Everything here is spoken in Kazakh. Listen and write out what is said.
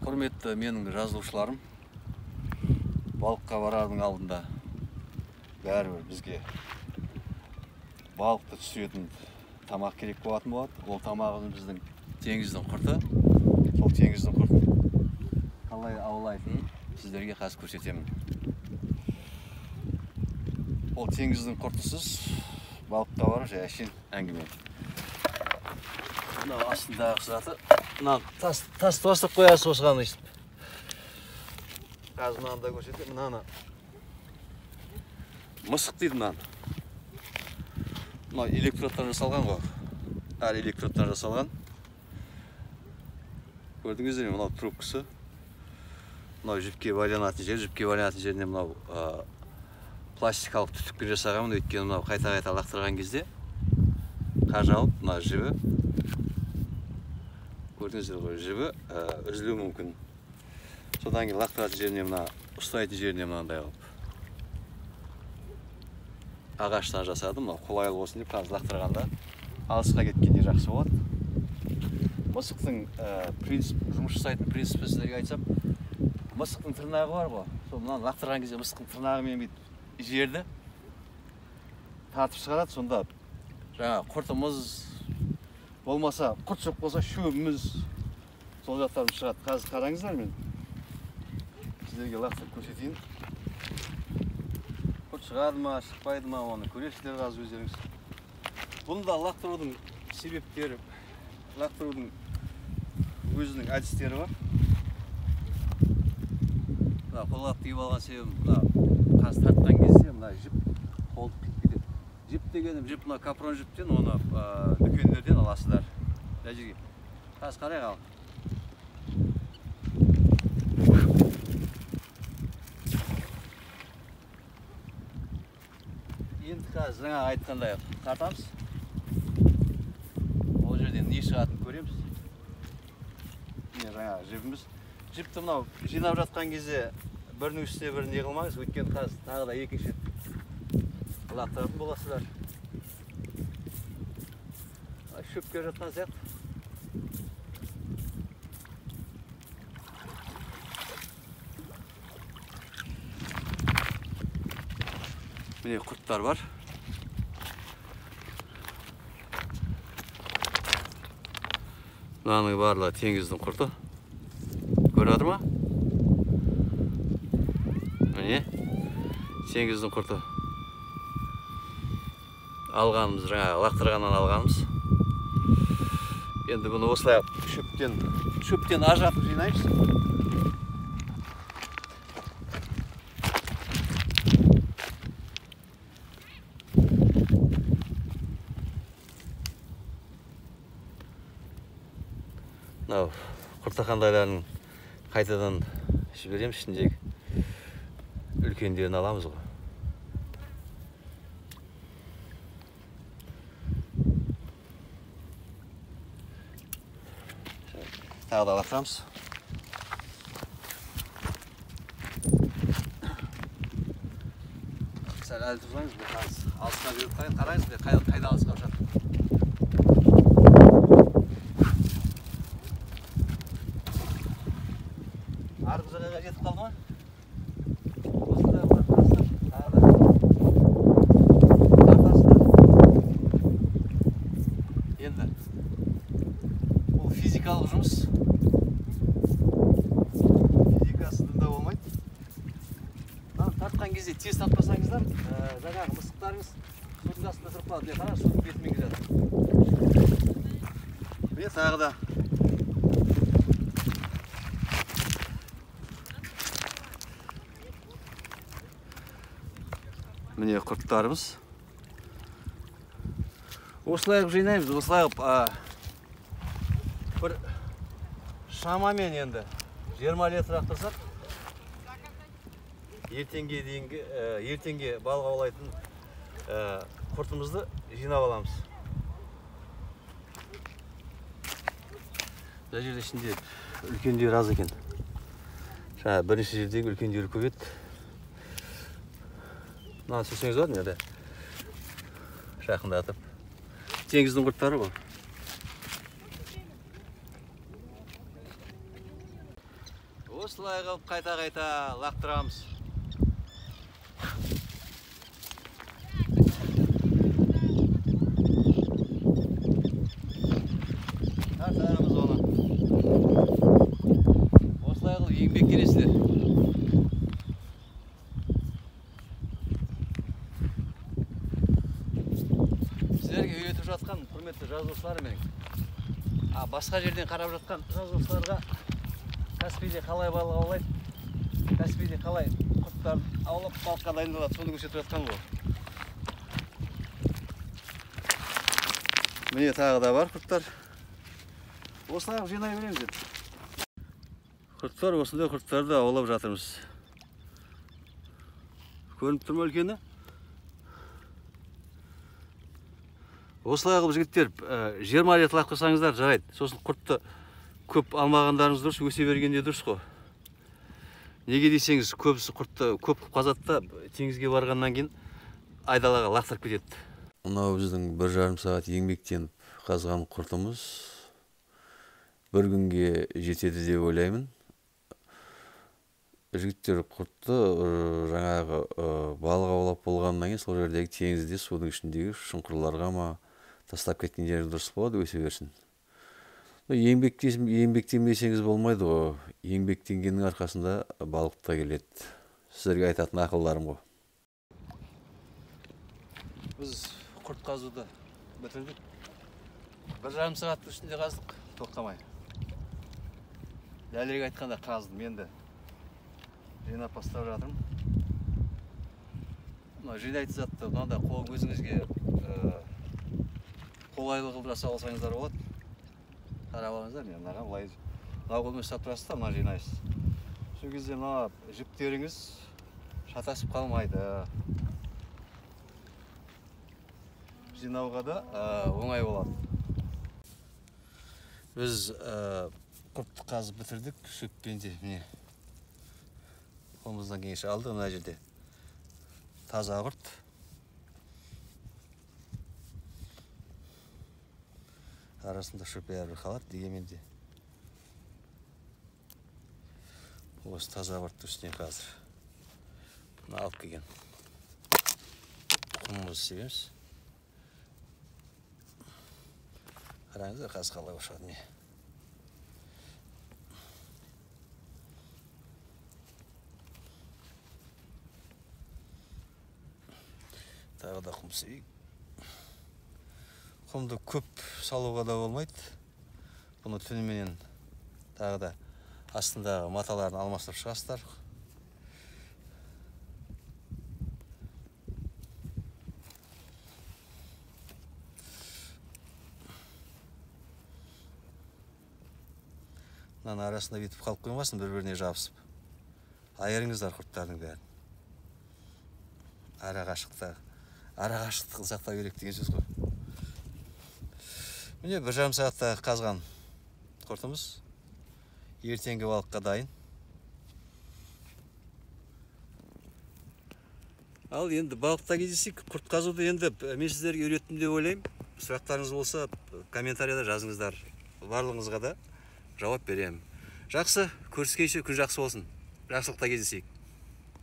Құрметті менің жазылушыларым, балыққа барардың алдында бәрібір бізге балықты түсіретін тамақ керек болатын болады. Ол тамағымыз біздің теңіздің құрты. Сол теңіздің құртын қалай аулайтынын сіздерге қазір көрсетемін. Ол теңіздің құртысыз балыққа бару жай әшейін әңгіме. Мынау астындағы заты, мына тас тастап қоясыз осыған өйстіп. Қазір мынаны да көрсетемін. Мынаны мысық дейді мынаны. Мынау электродтан жасалған ғой. Әр электродтан жасалған. Көрдіңіздер ме, мынау трубкасы. Мынау жіпке байланатын жер, жіпке байланатын жеріне мынау пластикалық түтікпен жасағанмын, өйткені мынау қайта-қайта лақтырған кезде қажалып мына жібі, көрдіңіздер ғой, жібі үзілуі мүмкін. Содан кейін лақтыратын жеріне мына ұстайтын жеріне мынандай қылып ағаштан жасадым. Мынау қолайлы болсын деп қазір лақтырғанда алысқа кеткенде жақсы болады. Мысықтың принцип, жұмыс жасайтын принципі сіздерге айтсам, мысықтың тырнағы бар ғой. Сол мынаны лақтырған кезде мысықтың тырнағымен бүйтіп жерді тартып шығарады. Сонда жаңа құртымыз болмаса, құрт жоқ болса шөбіміз, сол жақтарымыз шығады. Қазір қараңыздар, мен сіздерге лақтырып көрсетейін. Құрт шығады ма, шықпайды ма, оны көресіздер қазір өздеріңіз. Бұны да лақтырудың себептері, лақтырудың өзінің әдістері бар. Мына қолғап киіп алған себебім, мына қазір тартқан кезде мына жіп қолды қиып кетеді. Жіп дегенім жіп, мына капрон жіптен, оны дүкендерден аласыздар. Мына жерге қазір қарайық ал. Енді қазір жаңа айтқандай тартамыз. Ол жерден не шығатынын көреміз. Міне жаңа жібіміз. Жіпті мынау жинап жатқан кезде бірінің үстіне бірін не қылмаңыз, өйткені қазір тағы да екінші рет лақтыратын боласыздар. Шөпке жатқан сияқты. Міне құрттар бар. Мынаның барлығы теңіздің құрты. Көріп жатыр ма? Міне теңіздің құрты. Алғанымыз, жаңағы лақтырғаннан алғанымыз. Енді бұны осылай шөптен ажыратып жинаймыз. Мынау құртақандайларын қайтадан жібереміз, ішіндегі үлкендерін аламыз ғой. Тағы да лақтырамыз. Сәл әлі тұрсаңыз, бұл қазір алысқа жүріп қараңыз, қайда алысқа ұшады. Арғы жағаға жетіп қалды ма? Осында лақтырасыздар, тағы да тартасыздар. Енді бұл физикалық жұмыс. Физикасы да болмайды. Мынаны тартқан кезде тез тартпасаңыздар, жаңағы мысықтарыңыз судың астында тұрып қалады. Міне қараңыз, судың бетімен келе жатыр. Міне тағы да міне құрттарымыз. Осылай қылып жинаймыз, осылай қылып бір шамамен енді 20 литр лақтырсақ, ертеңге дейінгі, ертеңге балық аулайтын құртымызды жинап аламыз. Мына жерде ішінде үлкендері аз екен. Жаңа бірінші жердегі үлкендері көп еді. Мынаны түсірсеңіз болады, мына жерде жақындатып. Теңіздің құрттары бұл. Осылай қылып қайта-қайта лақтырамыз. Тартамыз оны. Осылай қылып еңбектенесіздер. Сіздерге үйретіп жатқан құрметті жазушылар менің. Басқа жерден қарап жатқан жазушыларға Каспийде қалай балық аулайды, Каспийде қалай құрттарды аулап балыққа дайындалады, соны көрсетіп жатқан ғой. Міне тағы да бар құрттар. Осылай жинай береміз енді. Құрттар, осындай құрттарды аулап жатырмыз. Көрініп тұр ма үлкені? Осылай қылып жігіттер 20 рет лақтырсаңыздар жарайды. Сосын құртты көп алмағандарыңыз дұрыс, өсе бергенде дұрыс қой. Неге десеңіз, көбісі құртты көп қылып қазады да, теңізге барғаннан кейін айдалаға лақтырып кетеді. Мынау біздің 1,5 сағат еңбектеніп қазған құртымыз бір күнге жетеді деп ойлаймын. Жігіттер құртты жаңағы балық аулап болғаннан кейін сол жердегі теңізде судың ішіндегі шұңқырларға ма тастап кеткендері дұрыс болады, өсе берсін. Еңбектенбесеңіз болмайды ғой. Еңбектенгеннің арқасында балық та келеді. Сіздерге айтатын ақылдарым ғой. Біз құрт қазуды бітірдік. 1,5 сағаттың ішінде қаздық, тоқтамай. Дәлірек айтқанда қаздым енді. Жинап бастап жатырмын. Мына жинайтын затты мынандай қол өзіңізге қолайлы қылып жасап алсаңыздар болады. Қарап алыңыздар, міне мынаған былай мына қолмен ұстап тұрасыз да мына жинайсыз. Сол кезде мына жіптеріңіз шатасып қалмайды. Жинауға да оңай болады. Біз құртты қазып бітірдік, шөппен де міне қолымыздан келгенше алдық. Мына жерде таза құрт. Арасында шөп бәрібір қалады, дегенмен де осы таза құрттың үстіне қазір мына алып келген құмымызды себеміз. Қараңыздар, қазір қалай болып шығады міне. Тағы да құм себейік. Құмды көп салуға да болмайды. Бұны түніменен тағы да астындағы маталарын алмастырып шығасыздар. Мынаның арасында бүйтіп қалып қоймасын, бір-біріне жабысып. Айырыңыздар құрттардың бәрін. Ара қашықтықты сақтау керек деген сөз ғой. Міне 1,5 сағатта қазған құртымыз ертеңгі балыққа дайын. Ал енді балықта кездесейік. Құрт қазуды енді мен сіздерге үйреттім деп ойлаймын. Сұрақтарыңыз болса комментарияда жазыңыздар. Барлығыңызға да жауап беремін. Жақсы, көріскенше, күн жақсы болсын. Жақсылықта кездесейік.